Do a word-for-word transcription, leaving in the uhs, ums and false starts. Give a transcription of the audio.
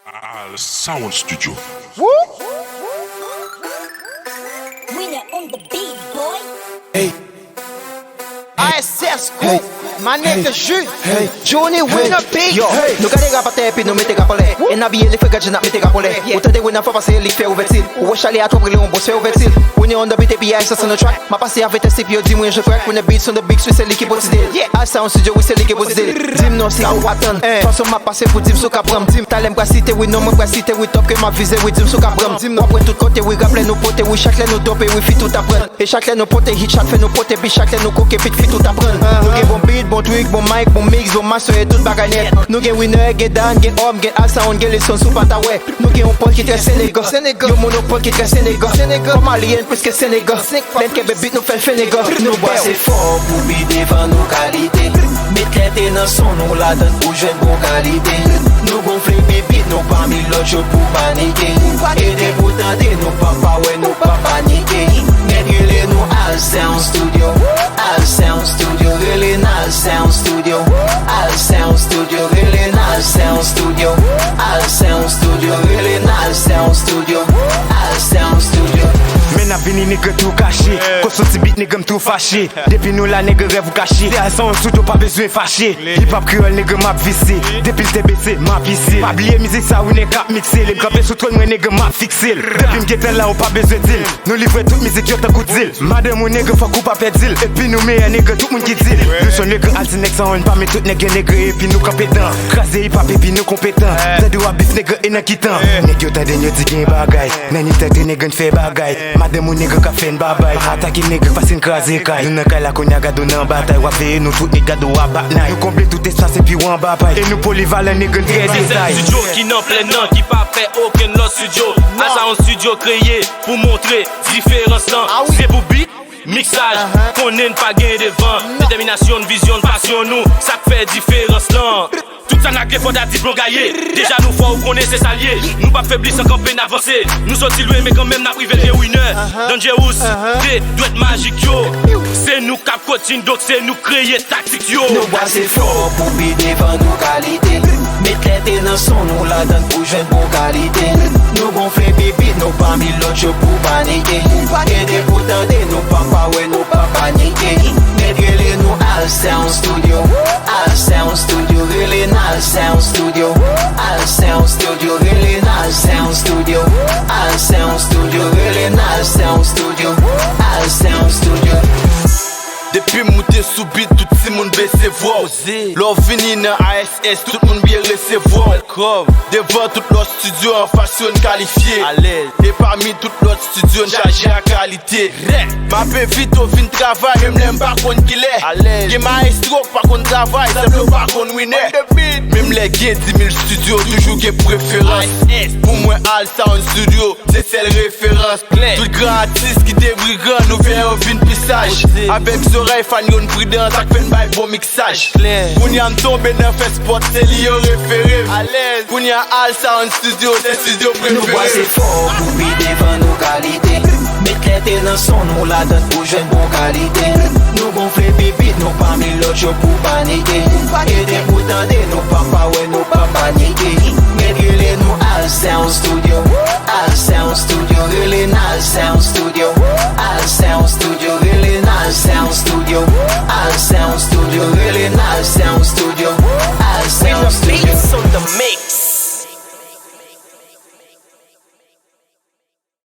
Al Sound Studio. Winner on the beat, boy. A S S Group, my nigga Jude, Johnny Winner Beat. Yo, nou gade rap atè epi nou mete rap anlè. E n abiye li fre gad jan n ap mete rap anlè. Ou tande Winner fò pase li k fè ouvèti l. Ou wè Charlie a twòp rele yon bòs fè ouvèti l. Winner on the beat epi A S S on the track. M ap pase avè tèst epi yo di mwen je crack. Winner Beats on the beat, wi se li ki posede l. Al Sound Studio, wi se li ki posede l. Di m non sa ou atann. Fason m ap pase pou di m si w ka pran m. Di m talè m pral site wi non mwen pral site wi top ke m ap vize wi di m si w ka pran m. W ap wè tout kote wi rap lè nou pote wi chak lè nou dope wi fi tout aprann. E chak lè nou pote hit chak fè nou pote bit chak lè nou koke bit fi tout aprann. Nou gen bon beat, bon trick, bon mic, bon mix, bon master e tout bagay nèt. Nou gen Winner, gen Dan, gen Homme, gen Al Sound, gen Lesson sou pa ta wè. Nou gen yon pòl ki trè Senegal. Yon monopòl ki trè Senegal. Kòm alien plis ke Senegal. Lè n kenbe beat nou fè l fenegal. Nou bwase fò pou pi devan nou kalite. Met lète nan son nou ladan pou jwenn bon kalite. Nou gonfle pi bit nou pami lòt yo pou panike. Ede pou tande nou pa pa wè nou pa panike. Nèg rele nou Al Sound Studio. Al Sound Studio rele n Al Sound Studio. Al Sound Studio rele n Al Sound Studio. Al Sound Studio rele n Al Sound Studio. Al Sound Studio. Men n ap vini nèg tou kache. Koson ti bit nèg m tou fache. Depi nou la nèg rèv ou kache. Se Al Sound Studio pa bezwen fache. Hip hop kreyòl nèg m ap vise. Depi l te bese m ap ise. Pa bliye mizik sa wi nèg k ap mikse. Lè m kanpe sou twòn mwen nèg m ap fikse l. Depi m gentan la ou pa bezwen di l. Nou livre tout mizik yo tankou dil. Madanm ou nèg fòk ou pa pèdi l. Epi nou meyè nèg tout moun ki di l. Nou jwenn nèg al di nèg sa yon pa men tout nèg gen nèg epi nou kanpe tan. Kraze hip hop epi nou konpetan. Tande w ap bif nèg e nan ki tan. Nèg yo tande n yo di gen bagay. Nan ni tèt nèg n fè bagay. Madanm ou nèg k ap fè n babay. Pa atake nèg pase n kraze kay. Nou nan kay la kounye a gad ou nan batay. W ap veye nou tout nèg gad ou ap bat nay. Nou konble tout espas epi w anba pay. E nou polivalan nèg n trè detay. Studio ki nan plèn nan ki pa fè okenn lòt studio. Al Sound Studio kreye pou montre diferans lan. Se pou beat, miksaj, konnen n pa gen devan. Detèminasyon n, vizyon n, pasyon nou, sa k fè diferans lan. Tout sa n a gen fò ta di plon gaye. Deja nou fò ou konnen se sa l ye. Nou p ap febli san kanpe n avanse. Nou soti lwen men kanmenm n ap rive l ye Winner, Dangerous, de dwèt majik yo. Se nou k ap kotjin donk se nou k kreye taktik yo. Nou bwase fò pou pi devan nou kalite. Met lète nan son nou ladan pou jwenn bon kalite. Nou gonfle pi bit nou pami lòt yo pou panike. Ede pou tande nou pa pa wè nou pa panike. Nèg rele nou Al Sound Studio. Al Sound Studio rele n Al Sound Studio. Al Sound Studio rele n Al Sound Studio. Al Sound Studio rele n Al Sound Studio. Al Sound Studio. Depi m moute sou beat tout timoun bese vwa w. Lè w vini nan A S S tout moun byen resevwa w. Devan tout lòt studio anfas yo n kalifye. E pami tout lòt studio n chaje a kalite. M ap envite w vin travay menm lè m pa konn kilè. Gen maestro k pa konn travay, sanble w pa konn Winner. Menm lè gen dimil studio toujou gen preferans. Pou mwen Al Sound Studio se sèl referans. Tout gran atis ki te brigan nou fè yo vin pi saj. Avèk zòrèy fan yo n pridan sa k fè n bay bon miksaj. Kounye a m tonbe nan fè spòt se li yo refere m. Kounye a Al Sound Studio se studio prefere m. Nou bwase fò pou pi devan nou kalite. Met lète nan son nou ladan pou jwenn bon kalite. Nou gonfle pi bit nou pami lòt yo pou panike. Ede pou tande nou pa pa wè nou pa panike.